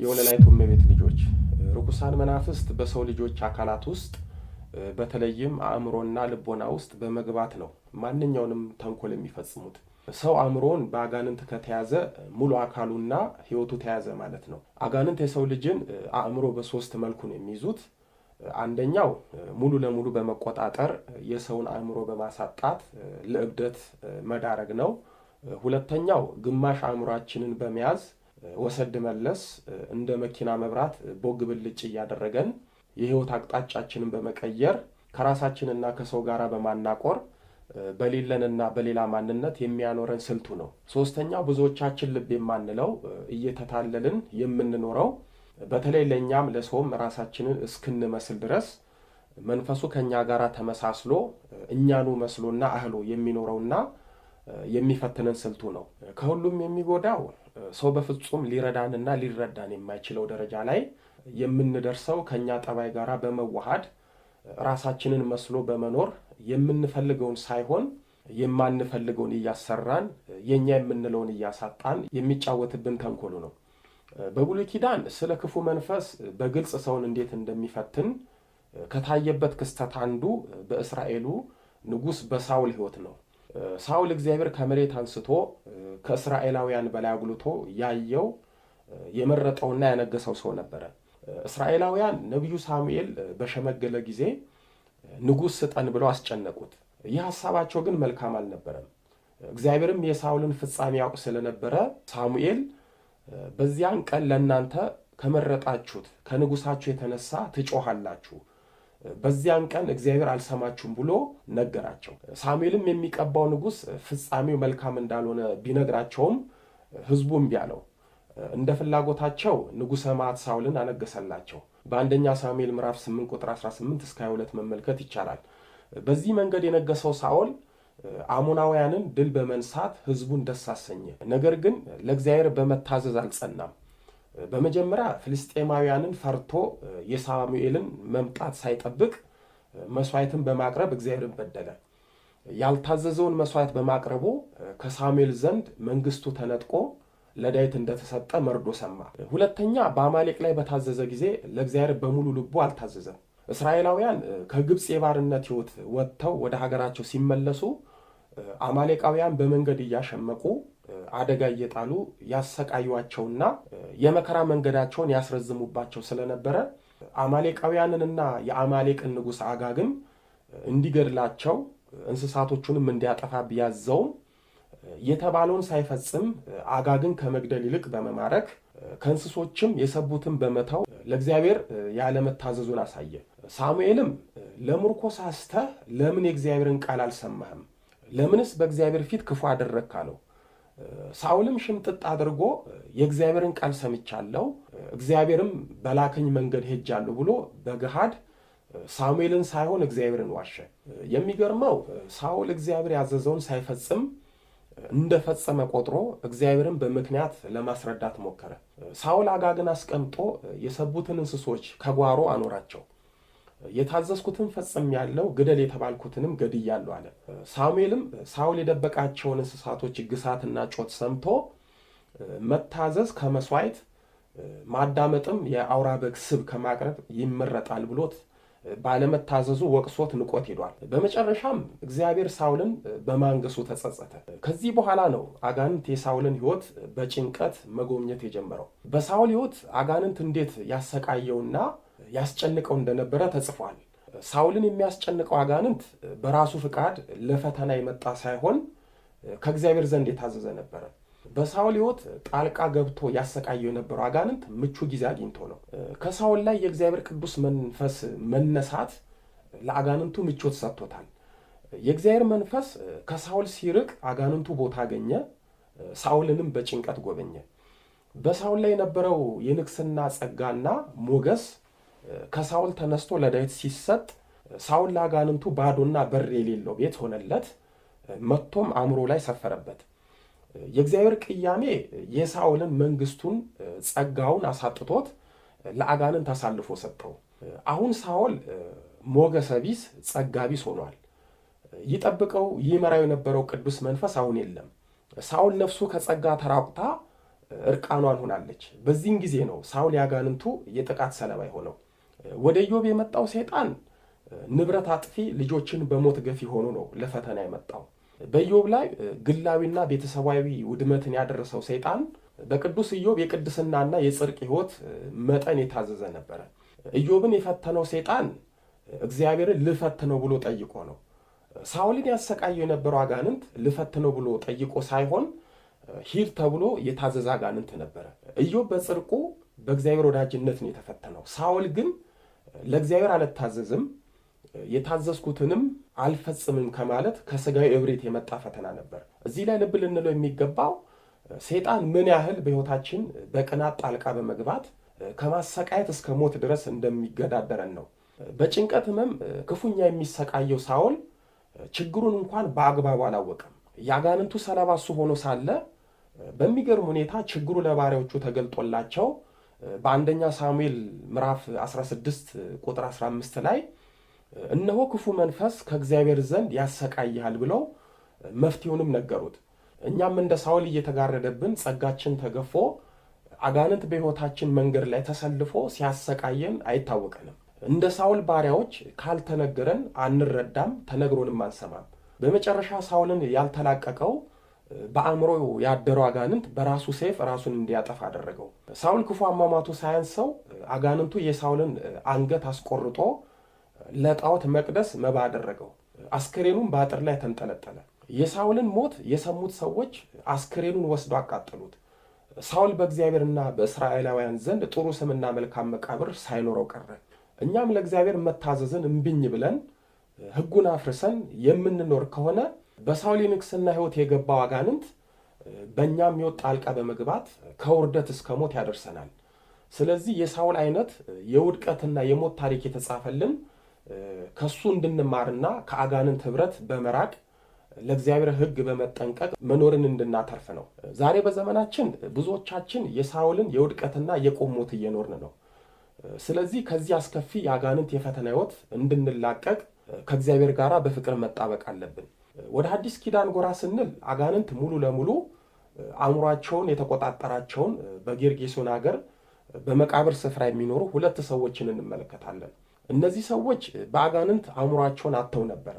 የወለላይቱ እመቤት ልጆች፣ ርኩሳን መናፍስት በሰው ልጆች አካላት ውስጥ፣ በተለይም አእምሮና ልቦና ውስጥ በመግባት ነው ማንኛውንም ተንኮል የሚፈጽሙት። ሰው አእምሮውን በአጋንንት ከተያዘ ሙሉ አካሉና ሕይወቱ ተያዘ ማለት ነው። አጋንንት የሰው ልጅን አእምሮ በሶስት መልኩ ነው የሚይዙት። አንደኛው ሙሉ ለሙሉ በመቆጣጠር የሰውን አእምሮ በማሳጣት ለእብደት መዳረግ ነው። ሁለተኛው ግማሽ አእምሯችንን በመያዝ ወሰድ መለስ እንደ መኪና መብራት ቦግ ብልጭ እያደረገን የህይወት አቅጣጫችንን በመቀየር ከራሳችንና ከሰው ጋር በማናቆር በሌለንና በሌላ ማንነት የሚያኖረን ስልቱ ነው። ሶስተኛው ብዙዎቻችን ልብ የማንለው፣ እየተታለልን የምንኖረው፣ በተለይ ለእኛም ለሰውም ራሳችንን እስክንመስል ድረስ መንፈሱ ከእኛ ጋር ተመሳስሎ እኛኑ መስሎና አህሎ የሚኖረውና የሚፈትነን ስልቱ ነው። ከሁሉም የሚጎዳው ሰው በፍጹም ሊረዳንና ሊረዳን የማይችለው ደረጃ ላይ የምንደርሰው፣ ከእኛ ጠባይ ጋር በመዋሃድ ራሳችንን መስሎ በመኖር የምንፈልገውን ሳይሆን የማንፈልገውን እያሰራን፣ የእኛ የምንለውን እያሳጣን የሚጫወትብን ተንኮሉ ነው። በብሉይ ኪዳን ስለ ክፉ መንፈስ በግልጽ ሰውን እንዴት እንደሚፈትን ከታየበት ክስተት አንዱ በእስራኤሉ ንጉሥ በሳውል ሕይወት ነው። ሳውል እግዚአብሔር ከመሬት አንስቶ ከእስራኤላውያን በላይ አጉልቶ ያየው፣ የመረጠውና ያነገሰው ሰው ነበረ። እስራኤላውያን ነቢዩ ሳሙኤል በሸመገለ ጊዜ ንጉሥ ስጠን ብለው አስጨነቁት። ይህ ሀሳባቸው ግን መልካም አልነበረም። እግዚአብሔርም የሳውልን ፍጻሜ ያውቅ ስለነበረ ሳሙኤል በዚያን ቀን ለእናንተ ከመረጣችሁት ከንጉሳችሁ የተነሳ ትጮሃላችሁ፣ በዚያን ቀን እግዚአብሔር አልሰማችሁም ብሎ ነገራቸው። ሳሙኤልም የሚቀባው ንጉሥ ፍጻሜው መልካም እንዳልሆነ ቢነግራቸውም ሕዝቡ እምቢ አለው። እንደ ፍላጎታቸው ንጉሠ መዓት ሳውልን አነገሰላቸው። በአንደኛ ሳሙኤል ምዕራፍ 8 ቁጥር 18 እስከ 22 መመልከት ይቻላል። በዚህ መንገድ የነገሰው ሳኦል አሞናውያንን ድል በመንሳት ሕዝቡን ደስ አሰኘ። ነገር ግን ለእግዚአብሔር በመታዘዝ አልጸናም። በመጀመሪያ ፍልስጤማውያንን ፈርቶ የሳሙኤልን መምጣት ሳይጠብቅ መስዋዕትን በማቅረብ እግዚአብሔርን በደለ። ያልታዘዘውን መስዋዕት በማቅረቡ ከሳሙኤል ዘንድ መንግስቱ ተነጥቆ ለዳዊት እንደተሰጠ መርዶ ሰማ። ሁለተኛ በአማሌቅ ላይ በታዘዘ ጊዜ ለእግዚአብሔር በሙሉ ልቡ አልታዘዘም። እስራኤላውያን ከግብፅ የባርነት ሕይወት ወጥተው ወደ ሀገራቸው ሲመለሱ አማሌቃውያን በመንገድ እያሸመቁ፣ አደጋ እየጣሉ ያሰቃዩቸውና የመከራ መንገዳቸውን ያስረዝሙባቸው ስለነበረ አማሌቃውያንንና የአማሌቅን ንጉሥ አጋግን እንዲገድላቸው፣ እንስሳቶቹንም እንዲያጠፋ ቢያዘውም የተባለውን ሳይፈጽም አጋግን ከመግደል ይልቅ በመማረክ፣ ከእንስሶችም የሰቡትን በመተው ለእግዚአብሔር ያለመታዘዙን አሳየ። ሳሙኤልም ለምርኮ ሳስተህ ለምን የእግዚአብሔርን ቃል አልሰማህም? ለምንስ በእግዚአብሔር ፊት ክፉ አደረግክ? አለው። ሳውልም ሽምጥጥ አድርጎ የእግዚአብሔርን ቃል ሰምቻለሁ፣ እግዚአብሔርም በላከኝ መንገድ ሄጃለሁ ብሎ በገሃድ ሳሙኤልን ሳይሆን እግዚአብሔርን ዋሸ። የሚገርመው ሳውል እግዚአብሔር ያዘዘውን ሳይፈጽም እንደፈጸመ ቆጥሮ እግዚአብሔርን በምክንያት ለማስረዳት ሞከረ። ሳውል አጋግን አስቀምጦ የሰቡትን እንስሶች ከጓሮ አኖራቸው። የታዘዝኩትን ፈጽሜያለሁ፣ ግደል የተባልኩትንም ገድያለሁ አለ። ሳሙኤልም ሳውል የደበቃቸውን እንስሳቶች ግሳትና ጮት ሰምቶ መታዘዝ ከመስዋዕት፣ ማዳመጥም የአውራ በግ ስብ ከማቅረብ ይመረጣል ብሎት ባለመታዘዙ ወቅሶት ንቆት ሄዷል። በመጨረሻም እግዚአብሔር ሳውልን በማንገሱ ተጸጸተ። ከዚህ በኋላ ነው አጋንንት የሳውልን ሕይወት በጭንቀት መጎብኘት የጀመረው። በሳውል ሕይወት አጋንንት እንዴት ያሰቃየውና ያስጨንቀው እንደነበረ ተጽፏል። ሳውልን የሚያስጨንቀው አጋንንት በራሱ ፍቃድ ለፈተና የመጣ ሳይሆን ከእግዚአብሔር ዘንድ የታዘዘ ነበረ። በሳውል ሕይወት ጣልቃ ገብቶ ያሰቃየው የነበረው አጋንንት ምቹ ጊዜ አግኝቶ ነው። ከሳውል ላይ የእግዚአብሔር ቅዱስ መንፈስ መነሳት ለአጋንንቱ ምቾት ሰጥቶታል። የእግዚአብሔር መንፈስ ከሳውል ሲርቅ አጋንንቱ ቦታ አገኘ፣ ሳውልንም በጭንቀት ጎበኘ። በሳውል ላይ የነበረው የንግስና ጸጋና ሞገስ ከሳውል ተነስቶ ለዳዊት ሲሰጥ ሳውል ለአጋንንቱ ባዶና በር የሌለው ቤት ሆነለት። መጥቶም አእምሮ ላይ ሰፈረበት። የእግዚአብሔር ቅያሜ የሳውልን መንግስቱን፣ ጸጋውን አሳጥቶት ለአጋንንት አሳልፎ ሰጠው። አሁን ሳውል ሞገሰ ቢስ፣ ጸጋ ቢስ ሆኗል። ይጠብቀው ይመራው የነበረው ቅዱስ መንፈስ አሁን የለም። ሳውል ነፍሱ ከጸጋ ተራቁታ እርቃኗን ሆናለች። በዚህን ጊዜ ነው ሳውል ያጋንንቱ የጥቃት ሰለባ የሆነው። ወደ ኢዮብ የመጣው ሰይጣን ንብረት አጥፊ፣ ልጆችን በሞት ገፊ ሆኖ ነው ለፈተና የመጣው። በኢዮብ ላይ ግላዊና ቤተሰባዊ ውድመትን ያደረሰው ሰይጣን በቅዱስ ኢዮብ የቅድስናና የጽድቅ ሕይወት መጠን የታዘዘ ነበረ። ኢዮብን የፈተነው ሰይጣን እግዚአብሔርን ልፈትነው ብሎ ጠይቆ ነው። ሳውልን ያሰቃየው የነበረው አጋንንት ልፈትነው ብሎ ጠይቆ ሳይሆን ሂድ ተብሎ የታዘዘ አጋንንት ነበረ። ኢዮብ በጽድቁ በእግዚአብሔር ወዳጅነት ነው የተፈተነው። ሳውል ግን ለእግዚአብሔር አልታዘዝም የታዘዝኩትንም አልፈጽምም ከማለት ከስጋዊ እብሪት የመጣ ፈተና ነበር። እዚህ ላይ ልብ ልንለው የሚገባው ሰይጣን ምን ያህል በሕይወታችን በቅናት ጣልቃ በመግባት ከማሰቃየት እስከ ሞት ድረስ እንደሚገዳደረን ነው። በጭንቀት ህመም ክፉኛ የሚሰቃየው ሳውል ችግሩን እንኳን በአግባቡ አላወቀም። የአጋንንቱ ሰለባ እሱ ሆኖ ሳለ በሚገርም ሁኔታ ችግሩ ለባሪያዎቹ ተገልጦላቸው በአንደኛ ሳሙኤል ምዕራፍ 16 ቁጥር 15 ላይ እነሆ ክፉ መንፈስ ከእግዚአብሔር ዘንድ ያሰቃይሃል ብለው መፍትሄውንም ነገሩት። እኛም እንደ ሳውል እየተጋረደብን ጸጋችን ተገፎ አጋንንት በሕይወታችን መንገድ ላይ ተሰልፎ ሲያሰቃየን አይታወቀንም። እንደ ሳውል ባሪያዎች ካልተነገረን አንረዳም፣ ተነግሮንም አንሰማም። በመጨረሻ ሳውልን ያልተላቀቀው በአእምሮ ያደረው አጋንንት በራሱ ሰይፍ ራሱን እንዲያጠፋ አደረገው። ሳውል ክፉ አሟሟቱ ሳያንሰው አጋንንቱ የሳውልን አንገት አስቆርጦ ለጣዖት መቅደስ መባ አደረገው። አስክሬኑን በአጥር ላይ ተንጠለጠለ። የሳውልን ሞት የሰሙት ሰዎች አስክሬኑን ወስዶ አቃጠሉት። ሳውል በእግዚአብሔርና በእስራኤላውያን ዘንድ ጥሩ ስምና መልካም መቃብር ሳይኖረው ቀረ። እኛም ለእግዚአብሔር መታዘዝን እምቢኝ ብለን ሕጉን አፍርሰን የምንኖር ከሆነ በሳውል የንግስና ሕይወት የገባው አጋንንት በእኛም ሕይወት ጣልቃ በመግባት ከውርደት እስከ ሞት ያደርሰናል። ስለዚህ የሳውል አይነት የውድቀትና የሞት ታሪክ የተጻፈልን ከሱ እንድንማርና ከአጋንንት ኅብረት በመራቅ ለእግዚአብሔር ሕግ በመጠንቀቅ መኖርን እንድናተርፍ ነው። ዛሬ በዘመናችን ብዙዎቻችን የሳውልን የውድቀትና የቁም ሞት እየኖርን ነው። ስለዚህ ከዚህ አስከፊ የአጋንንት የፈተና ሕይወት እንድንላቀቅ ከእግዚአብሔር ጋር በፍቅር መጣበቅ አለብን። ወደ አዲስ ኪዳን ጎራ ስንል አጋንንት ሙሉ ለሙሉ አእምሯቸውን የተቆጣጠራቸውን በጌርጌሶን ሀገር በመቃብር ስፍራ የሚኖሩ ሁለት ሰዎችን እንመለከታለን። እነዚህ ሰዎች በአጋንንት አእምሯቸውን አጥተው ነበረ።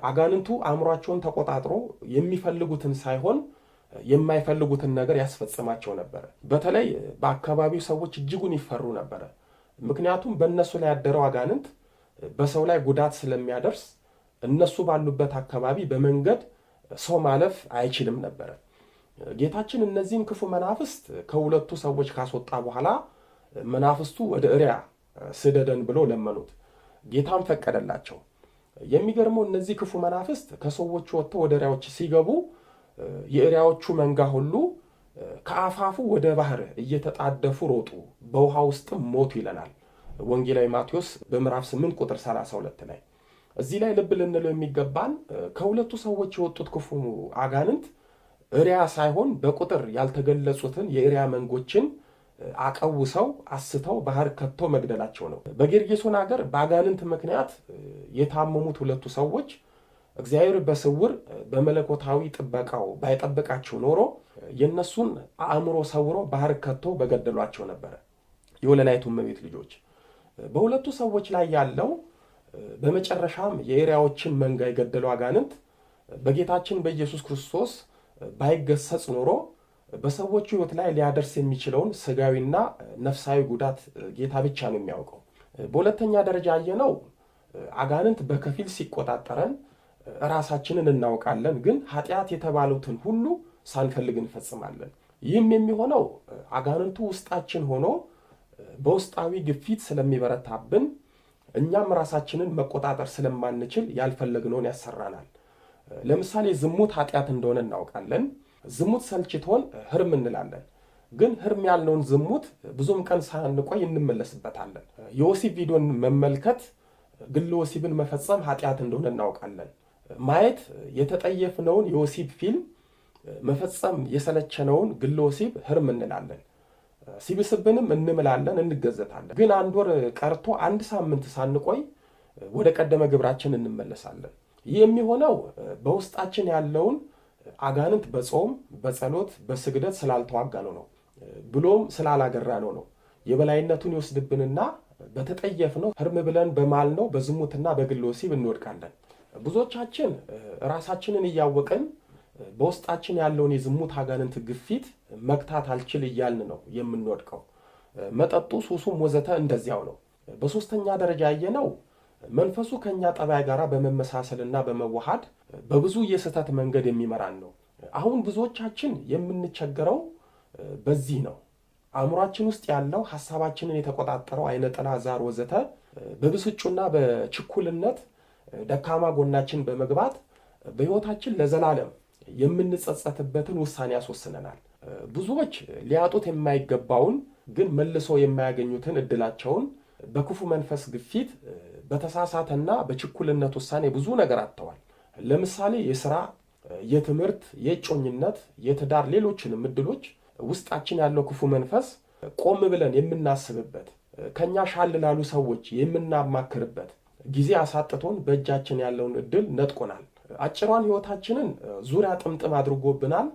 አጋንንቱ አእምሯቸውን ተቆጣጥሮ የሚፈልጉትን ሳይሆን የማይፈልጉትን ነገር ያስፈጽማቸው ነበረ። በተለይ በአካባቢው ሰዎች እጅጉን ይፈሩ ነበረ። ምክንያቱም በእነሱ ላይ ያደረው አጋንንት በሰው ላይ ጉዳት ስለሚያደርስ እነሱ ባሉበት አካባቢ በመንገድ ሰው ማለፍ አይችልም ነበረ። ጌታችን እነዚህን ክፉ መናፍስት ከሁለቱ ሰዎች ካስወጣ በኋላ መናፍስቱ ወደ እሪያ ስደደን ብሎ ለመኑት። ጌታም ፈቀደላቸው። የሚገርመው እነዚህ ክፉ መናፍስት ከሰዎቹ ወጥተው ወደ እሪያዎች ሲገቡ የእሪያዎቹ መንጋ ሁሉ ከአፋፉ ወደ ባህር እየተጣደፉ ሮጡ፣ በውሃ ውስጥም ሞቱ ይለናል ወንጌላዊ ማቴዎስ በምዕራፍ 8 ቁጥር 32 ላይ። እዚህ ላይ ልብ ልንለው የሚገባን ከሁለቱ ሰዎች የወጡት ክፉ አጋንንት እሪያ ሳይሆን በቁጥር ያልተገለጹትን የእሪያ መንጎችን አቀውሰው አስተው ባህር ከቶ መግደላቸው ነው። በጌርጌሶን ሀገር በአጋንንት ምክንያት የታመሙት ሁለቱ ሰዎች እግዚአብሔር በስውር በመለኮታዊ ጥበቃው ባይጠብቃቸው ኖሮ የእነሱን አእምሮ ሰውሮ ባህር ከቶ በገደሏቸው ነበረ። የወለላይቱ እመቤት ልጆች በሁለቱ ሰዎች ላይ ያለው በመጨረሻም የኤሪያዎችን መንጋ የገደለው አጋንንት በጌታችን በኢየሱስ ክርስቶስ ባይገሰጽ ኖሮ በሰዎቹ ሕይወት ላይ ሊያደርስ የሚችለውን ስጋዊና ነፍሳዊ ጉዳት ጌታ ብቻ ነው የሚያውቀው። በሁለተኛ ደረጃ ያየነው አጋንንት በከፊል ሲቆጣጠረን ራሳችንን እናውቃለን፣ ግን ኃጢአት የተባሉትን ሁሉ ሳንፈልግ እንፈጽማለን። ይህም የሚሆነው አጋንንቱ ውስጣችን ሆኖ በውስጣዊ ግፊት ስለሚበረታብን እኛም ራሳችንን መቆጣጠር ስለማንችል ያልፈለግነውን ያሰራናል። ለምሳሌ ዝሙት ኃጢአት እንደሆነ እናውቃለን። ዝሙት ሰልችቶን ህርም እንላለን። ግን ህርም ያልነውን ዝሙት ብዙም ቀን ሳንቆይ እንመለስበታለን። የወሲብ ቪዲዮን መመልከት ግለ ወሲብን መፈጸም ኃጢአት እንደሆነ እናውቃለን። ማየት የተጠየፍነውን የወሲብ ፊልም መፈጸም የሰለቸነውን ግለ ወሲብ ህርም እንላለን። ሲብስብንም እንምላለን፣ እንገዘታለን። ግን አንድ ወር ቀርቶ አንድ ሳምንት ሳንቆይ ወደ ቀደመ ግብራችን እንመለሳለን። ይህ የሚሆነው በውስጣችን ያለውን አጋንንት በጾም በጸሎት በስግደት ስላልተዋጋ ነው ብሎም ስላላገራ ነው። የበላይነቱን ይወስድብንና በተጠየፍነው ህርም ብለን በማልነው በዝሙትና በግል ወሲብ እንወድቃለን። ብዙዎቻችን ራሳችንን እያወቅን በውስጣችን ያለውን የዝሙት አጋንንት ግፊት መግታት አልችል እያልን ነው የምንወድቀው። መጠጡ፣ ሱሱም ወዘተ እንደዚያው ነው። በሶስተኛ ደረጃ ያየነው መንፈሱ ከእኛ ጠባይ ጋር በመመሳሰልና በመዋሃድ በብዙ የስህተት መንገድ የሚመራን ነው። አሁን ብዙዎቻችን የምንቸገረው በዚህ ነው። አእምሯችን ውስጥ ያለው ሀሳባችንን የተቆጣጠረው አይነ ጥላ፣ ዛር ወዘተ በብስጩና በችኩልነት ደካማ ጎናችን በመግባት በሕይወታችን ለዘላለም የምንጸጸትበትን ውሳኔ ያስወስነናል። ብዙዎች ሊያጡት የማይገባውን ግን መልሶ የማያገኙትን እድላቸውን በክፉ መንፈስ ግፊት በተሳሳተና በችኩልነት ውሳኔ ብዙ ነገር አጥተዋል። ለምሳሌ የስራ፣ የትምህርት፣ የእጮኝነት፣ የትዳር ሌሎችንም እድሎች ውስጣችን ያለው ክፉ መንፈስ ቆም ብለን የምናስብበት ከኛ ሻል ላሉ ሰዎች የምናማክርበት ጊዜ አሳጥቶን በእጃችን ያለውን እድል ነጥቆናል። አጭሯን ሕይወታችንን ዙሪያ ጥምጥም አድርጎብናል።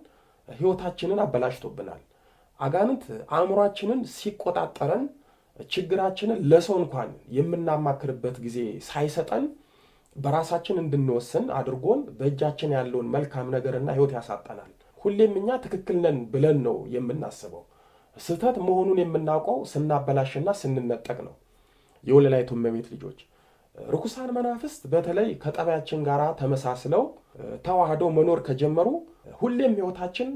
ሕይወታችንን አበላሽቶብናል። አጋንንት አእምሯችንን ሲቆጣጠረን ችግራችንን ለሰው እንኳን የምናማክርበት ጊዜ ሳይሰጠን በራሳችን እንድንወስን አድርጎን በእጃችን ያለውን መልካም ነገርና ሕይወት ያሳጠናል። ሁሌም እኛ ትክክል ነን ብለን ነው የምናስበው። ስህተት መሆኑን የምናውቀው ስናበላሽና ስንነጠቅ ነው። የወለላይቱ እመቤት ልጆች፣ ርኩሳን መናፍስት በተለይ ከጠባያችን ጋር ተመሳስለው ተዋህደው መኖር ከጀመሩ ሁሌም ሕይወታችን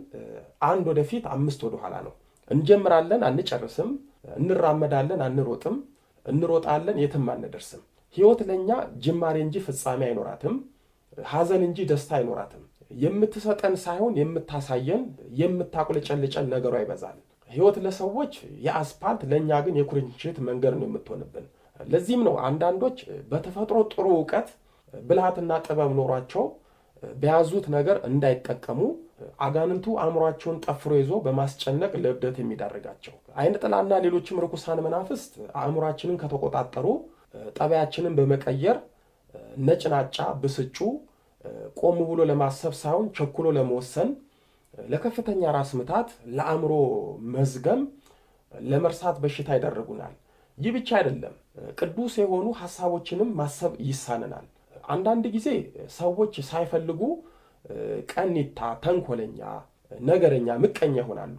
አንድ ወደፊት አምስት ወደኋላ ነው። እንጀምራለን፣ አንጨርስም። እንራመዳለን፣ አንሮጥም። እንሮጣለን፣ የትም አንደርስም። ሕይወት ለእኛ ጅማሬ እንጂ ፍጻሜ አይኖራትም። ሐዘን እንጂ ደስታ አይኖራትም። የምትሰጠን ሳይሆን የምታሳየን፣ የምታቁለጨልጨን ነገሯ ይበዛል። ሕይወት ለሰዎች የአስፓልት ለእኛ ግን የኩርንችት መንገድ ነው የምትሆንብን። ለዚህም ነው አንዳንዶች በተፈጥሮ ጥሩ እውቀት ብልሃትና ጥበብ ኖሯቸው በያዙት ነገር እንዳይጠቀሙ አጋንንቱ አእምሯቸውን ጠፍሮ ይዞ በማስጨነቅ ለእብደት የሚዳርጋቸው። አይነ ጥላና ሌሎችም ርኩሳን መናፍስት አእምሯችንን ከተቆጣጠሩ ጠባያችንን በመቀየር ነጭናጫ፣ ብስጩ፣ ቆም ብሎ ለማሰብ ሳይሆን ቸኩሎ ለመወሰን፣ ለከፍተኛ ራስ ምታት፣ ለአእምሮ መዝገም፣ ለመርሳት በሽታ ይደረጉናል። ይህ ብቻ አይደለም፣ ቅዱስ የሆኑ ሀሳቦችንም ማሰብ ይሳነናል። አንዳንድ ጊዜ ሰዎች ሳይፈልጉ ቀኒታ፣ ተንኮለኛ፣ ነገረኛ፣ ምቀኛ ይሆናሉ።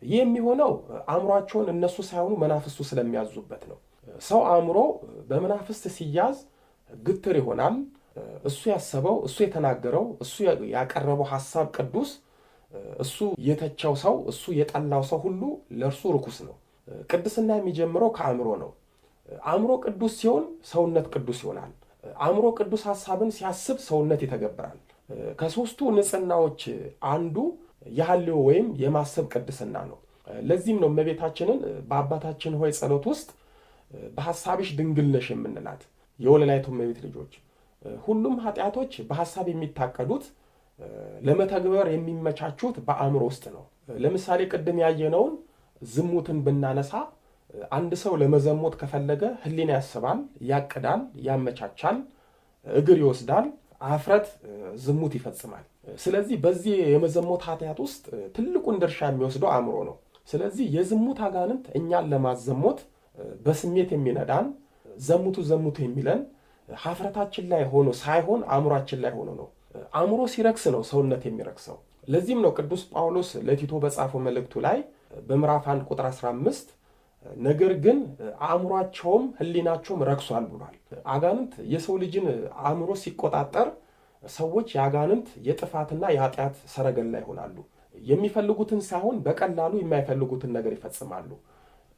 ይህ የሚሆነው አእምሯቸውን እነሱ ሳይሆኑ መናፍስቱ ስለሚያዙበት ነው። ሰው አእምሮ በመናፍስት ሲያዝ ግትር ይሆናል። እሱ ያሰበው፣ እሱ የተናገረው፣ እሱ ያቀረበው ሀሳብ ቅዱስ፣ እሱ የተቸው ሰው፣ እሱ የጠላው ሰው ሁሉ ለእርሱ ርኩስ ነው። ቅድስና የሚጀምረው ከአእምሮ ነው። አእምሮ ቅዱስ ሲሆን ሰውነት ቅዱስ ይሆናል። አእምሮ ቅዱስ ሀሳብን ሲያስብ ሰውነት ይተገብራል። ከሶስቱ ንጽህናዎች አንዱ የሐልዮ ወይም የማሰብ ቅድስና ነው። ለዚህም ነው እመቤታችንን በአባታችን ሆይ ጸሎት ውስጥ በሐሳብሽ ድንግል ነሽ የምንላት። የወለላይቱ እመቤት ልጆች፣ ሁሉም ኃጢአቶች በሐሳብ የሚታቀዱት ለመተግበር የሚመቻቹት በአእምሮ ውስጥ ነው። ለምሳሌ ቅድም ያየነውን ዝሙትን ብናነሳ አንድ ሰው ለመዘሞት ከፈለገ ሕሊና ያስባል፣ ያቅዳል፣ ያመቻቻል፣ እግር ይወስዳል፣ አፍረት ዝሙት ይፈጽማል። ስለዚህ በዚህ የመዘሞት ኃጢአት ውስጥ ትልቁን ድርሻ የሚወስደው አእምሮ ነው። ስለዚህ የዝሙት አጋንንት እኛን ለማዘሞት በስሜት የሚነዳን ዘሙቱ ዘሙቱ የሚለን ሀፍረታችን ላይ ሆኖ ሳይሆን አእምሯችን ላይ ሆኖ ነው። አእምሮ ሲረክስ ነው ሰውነት የሚረክሰው። ለዚህም ነው ቅዱስ ጳውሎስ ለቲቶ በጻፈው መልእክቱ ላይ በምዕራፍ 1 ቁጥር 15 ነገር ግን አእምሯቸውም ሕሊናቸውም ረክሷል ብሏል። አጋንንት የሰው ልጅን አእምሮ ሲቆጣጠር ሰዎች የአጋንንት የጥፋትና የኃጢአት ሰረገላ ይሆናሉ። የሚፈልጉትን ሳይሆን በቀላሉ የማይፈልጉትን ነገር ይፈጽማሉ።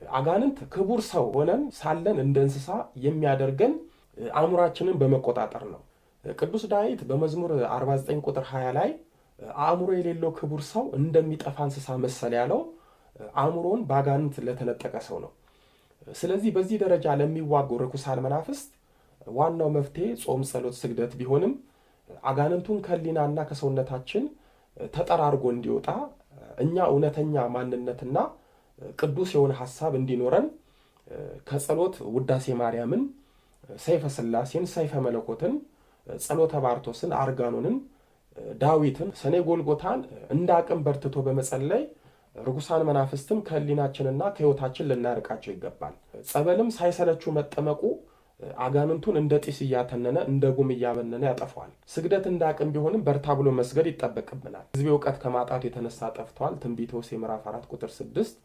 አጋንንት ክቡር ሰው ሆነን ሳለን እንደ እንስሳ የሚያደርገን አእምሯችንን በመቆጣጠር ነው። ቅዱስ ዳዊት በመዝሙር 49 ቁጥር 20 ላይ አእምሮ የሌለው ክቡር ሰው እንደሚጠፋ እንስሳ መሰል ያለው አእምሮን በአጋንንት ለተነጠቀ ሰው ነው። ስለዚህ በዚህ ደረጃ ለሚዋጉ ርኩሳን መናፍስት ዋናው መፍትሄ ጾም፣ ጸሎት፣ ስግደት ቢሆንም አጋንንቱን ከሊናና ከሰውነታችን ተጠራርጎ እንዲወጣ እኛ እውነተኛ ማንነትና ቅዱስ የሆነ ሀሳብ እንዲኖረን ከጸሎት ውዳሴ ማርያምን፣ ሰይፈ ስላሴን፣ ሰይፈ መለኮትን፣ ጸሎተ ባርቶስን፣ አርጋኖንን፣ ዳዊትን፣ ሰኔ ጎልጎታን እንደ አቅም በርትቶ በመጸለይ ርኩሳን መናፍስትን ከህሊናችንና ከህይወታችን ልናርቃቸው ይገባል። ጸበልም ሳይሰለቹ መጠመቁ አጋንንቱን እንደ ጢስ እያተነነ እንደ ጉም እያበነነ ያጠፋዋል። ስግደት እንደ አቅም ቢሆንም በርታ ብሎ መስገድ ይጠበቅብናል። ሕዝቤ እውቀት ከማጣቱ የተነሳ ጠፍተዋል። ትንቢተ ሆሴዕ ምዕራፍ 4 ቁጥር 6።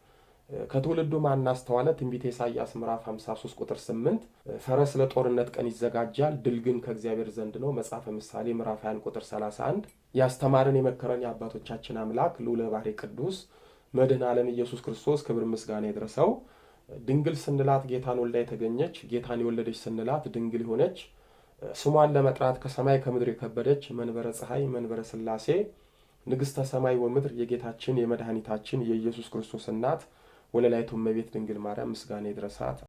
ከትውልዱ ማን አስተዋለ? ትንቢተ ኢሳይያስ ምዕራፍ 53 ቁጥር 8። ፈረስ ለጦርነት ቀን ይዘጋጃል፣ ድል ግን ከእግዚአብሔር ዘንድ ነው። መጽሐፈ ምሳሌ ምዕራፍ 21 ቁጥር 31። ያስተማረን የመከረን የአባቶቻችን አምላክ ልዑለ ባሕርይ ቅዱስ መድኃኔ ዓለም ኢየሱስ ክርስቶስ ክብር ምስጋና ይድረሰው። ድንግል ስንላት ጌታን ወልዳ የተገኘች፣ ጌታን የወለደች ስንላት ድንግል የሆነች፣ ስሟን ለመጥራት ከሰማይ ከምድር የከበደች መንበረ ፀሐይ መንበረ ሥላሴ ንግሥተ ሰማይ ወምድር የጌታችን የመድኃኒታችን የኢየሱስ ክርስቶስ እናት ወለላይቱ እመቤት ድንግል ማርያም ምስጋና ይድረሳት።